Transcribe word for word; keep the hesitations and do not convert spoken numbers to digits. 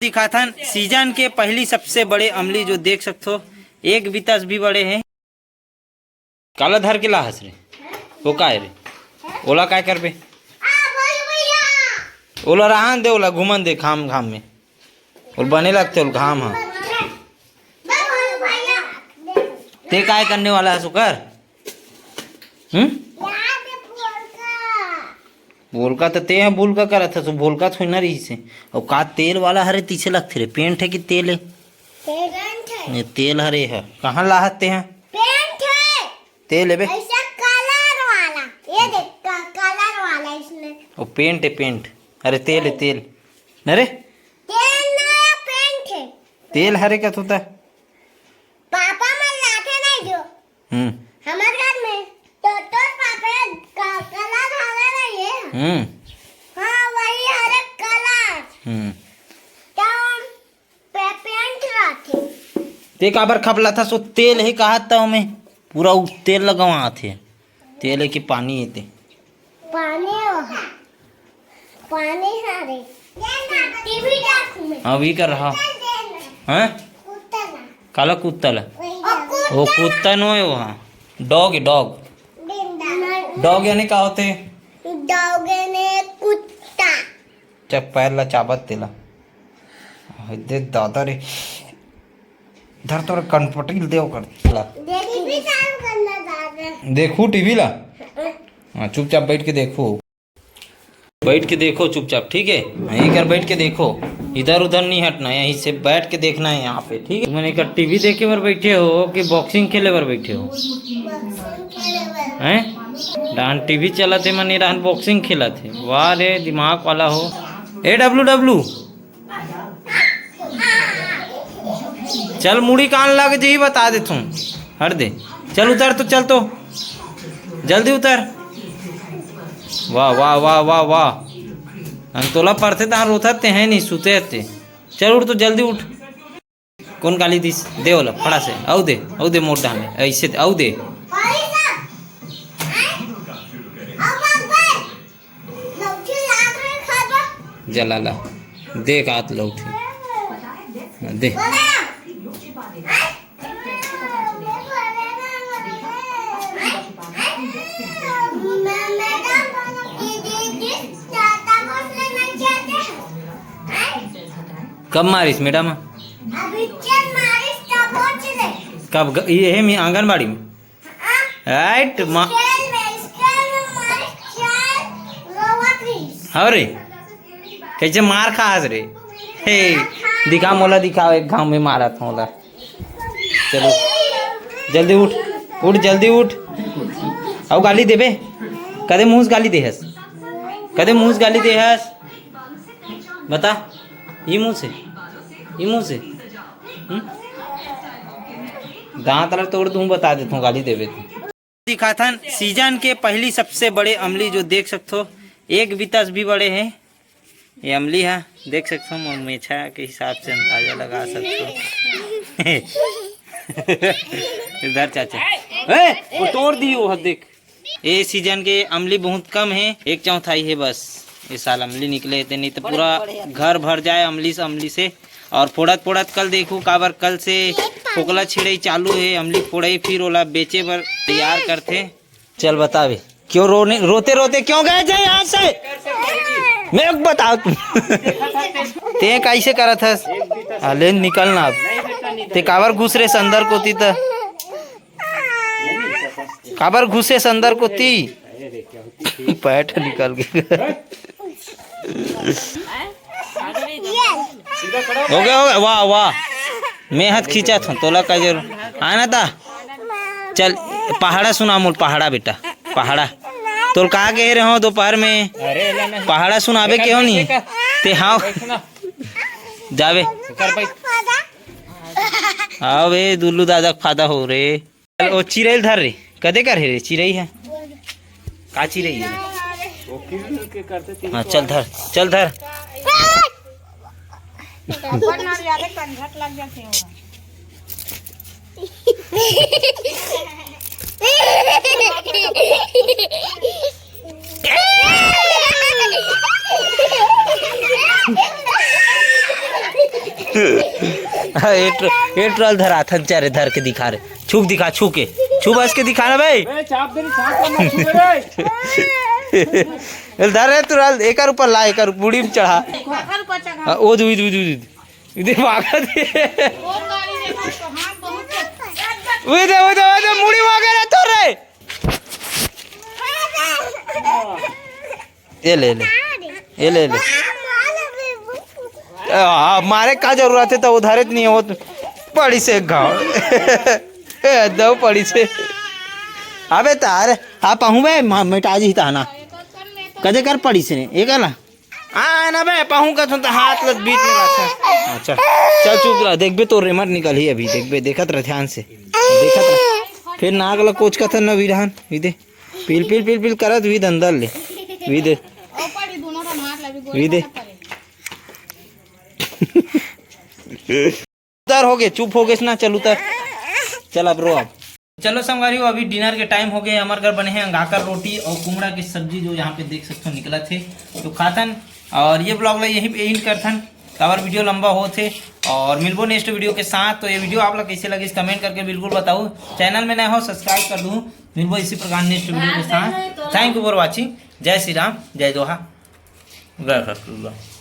दिखाथन season के पहली सबसे बड़े अमली, जो देख सकथो एक बित्ता से भी बड़े हे। काला धर के लाहस रे? वो काय रे? ओला काय करबे? ओला रहन दे, ओला घूमन दे घाम घाम में। ओला बने लगथे ओला घाम ह। ते काय करने वाला हस ओकर? हम्म? पोलका त ते ह भूलका करत हस, भूलका थोड़ी ना रहिस हे। अउ का तेल वाला हरे तइसे लगथे रे? पेंट हे कि तेल हे? पेंट हे। ये तेल हरे ह। कहाँ लाहत ते ह? पेंट हे। तेल हे बे? ऐसा कलर वाला। ये देख, क-, कलर वाला इसमें। ओ पेंट हे, पेंट। अरे तेल हे, तेल। न रे? तेल ना, पेंट हे। तेल हरे का तू त? पापा मन लाथे ना जो। हम्म। हमर घर में तो तोर पापा का कलर हरे ना ये। हम्म। हाँ, वही हरे कलर। हम्म। तो पे-, पेंट लाथे। ते काबर खपलाथस? ओ तेल हे कहा त ओमे पूरा उ तेल लगवाथे। तेल हे कि पानी हे ते? पानी हे वहाँ। पानी हरे। टीवी देख में। हाँ, वही कर रहा। कुत्ता ना। हैं? कुत्ता ना। काला कुत्ता ला? वही ओ कुत्ता। ओ कुत्ता नो हे वहाँ। डॉग हे, डॉग। डिंडा। डॉग यानी का होथे? डॉग यानी कुत्ता। चल पैर ला चाबत तेला। दे दादा रे। धर तोर कनपटी ल दे ओकर ला। टीवी चालू करना दादा। देखू टीवी ला? हाँ, चुपचाप बैठ के देखो। बैठ के देखो चुपचाप, ठीक है? यहीं कर बैठ के देखो, इधर उधर नहीं हटना, यहीं से बैठ के देखना है यहाँ पे, ठीक है? तुमन एकर टीवी देखे बर बैठे हो कि बॉक्सिंग खेले बर बैठे हो? हैं? डाहन टीवी चलत हे, मन ये डाहन बॉक्सिंग खेलत हे। वाह रे, दिमाग वाला हो। ए डब्लू डब्लू, चल मुड़ी कान लग जही, बता देथों। हट दे, चल उतर तो, चल तो, जल्दी उतर। वाह, वाह, वाह, वाह, वाह। हम तोला पढ़ते तहाँ रोथत ते हैं नहीं, सुते ते। चल उठ तो, जल्दी उठ। कौन गाली दिस? दे ओला, फड़ा से। आऊ दे, आऊ दे मोटा में। ऐसे दे, आऊ दे। जला ला। देख आत लौट। दे। कब मारिस मैडम? अभी चल मारिस तब हो चले। कब ग-, ये है मी आंगनबाड़ी में? हाँ। राइट, मा- स्केल में, स्केल में मारिस, चल, रोवत रही। हव रे, कैसे मार खास रे? हे, दिखा मोला, दिखाओ एक घाव में मारत मोला। चलो, जल्दी उठ, उठ, जल्दी उठ। अउ गाली देबे? कदे मुंह से गाली देहस? कदे मुंह से गाली देहस? बता, ई मुंह से, ई मुंह से। हम्म? दांत ला तोड़ दूं, बता देथों, गाली देबे तो। दिखाथन सीजन के पहली सबसे बड़े अमली, जो देख सकथो, एक बित्ता से भी बड़े हे। ये अमली हा, देख सकथो, मोर मेछा के हिसाब से अंदाजा लगा सकथो। इधर चाचा, ए, वो तोड़ दी वो, देख। ए सीजन के अमली बहुत कम हे, एक चौथाई हे बस। ए साल अमली निकले हे, ते नहीं तो पूरा घर भर जाए अमली से, अमली से। और फोड़त फोड़त कल देखू, काबर कल से फोकला छिड़ई चालू हे, अमली फोड़ई, फिर ओला बेचे बर तैयार करथे। चल बतावे, क्यों रोने, रोते रोते क्यों गए थे यहाँ से? मेरे को बताओ तुम। ते कैसे करत हस? आ, ले निकल ना अब। ते काबर घुस रे अंदर कोती त? काबर घुसेस अंदर कोती? पैंट निकल गे। हो गया, हो गया, वाह, वाह। मैं हाथ खींचा था, तोला का जरूर। आना था। चल, पहाड़ा सुना मोल, पहाड़ा बेटा, पहाड़ा। तोल का कह रहे हो दोपहर में? पहाड़ा सुनाबे के हो नहीं? ते हाँ। जाबे। आओ बे, दुल्लू दादा के फायदा हो रे। ओ चिरई ल धर रे, कदे कर हे रे चिरई हे? का चिरई हे? हाँ, चल धर, चल धर। अपन ना ज्यादा कंझट लग जाथे ओमा। हाँ, ये ट्र-, ये ट्रॉल धराथन, चारे धर के दिखा रे। छू के दिखा, छू के। छू बस के दिखा ना बे। ए, चाप दे रे, चाप मत छू रे। धर रे ट्रॉल, एकर ऊपर ला, एकर मुड़ी में चढ़ा। हाँ, ओ दे, ओ दे, ओ दे, ओ दे। दे, भागा दे। ओ दे, ओ दे, ओ दे, मुड़ी में आ गया रे तोर रे। ये ले ले, ये ले ले। आ, मारे का जरूरत हे त उधारे त नहीं हो। पड़ी से घाव। ए, दो पड़ी से। अबे तार, आप आहू बे, मा-, मिटा जी ताना। कदे कर पड़ी से ने, ये कहला? आ ना बे, पहू का तो हाथ लत बीच में लाचा। अच्छा, चल चुप रह, देखबे तो रेमट निकल ही अभी, देखबे, देखत रह ध्यान से, देखत रह। फिर नाक ला कोच का था न विधान, विदे, पिल पिल पिल पिल करत विद अंदर ले, विदे, विदे। उतर हो गए, चुप हो गए ना, चल उतर, चल अब रो अब। चलो संगवारी हो, अभी डिनर के टाइम हो गए, हमारे घर बने हैं अंगाकर रोटी और कुमड़ा की सब्जी, जो यहाँ पे देख सकते हो निकला थे, तो खाथन। और ये ब्लॉग ला यहीं पे एंड करथन, काबर वीडियो लंबा हो थे। और मिलबो नेक्स्ट वीडियो के साथ। तो ये वीडियो आप लोग कैसे लगे, कमेंट करके बिल्कुल बताओ। चैनल में नए हो, सब्सक्राइब कर दू। मिलबो इसी प्रकार नेक्स्ट वीडियो के साथ। Thank you for watching. जय श्री राम, जय दोहा, जय सतगुरु।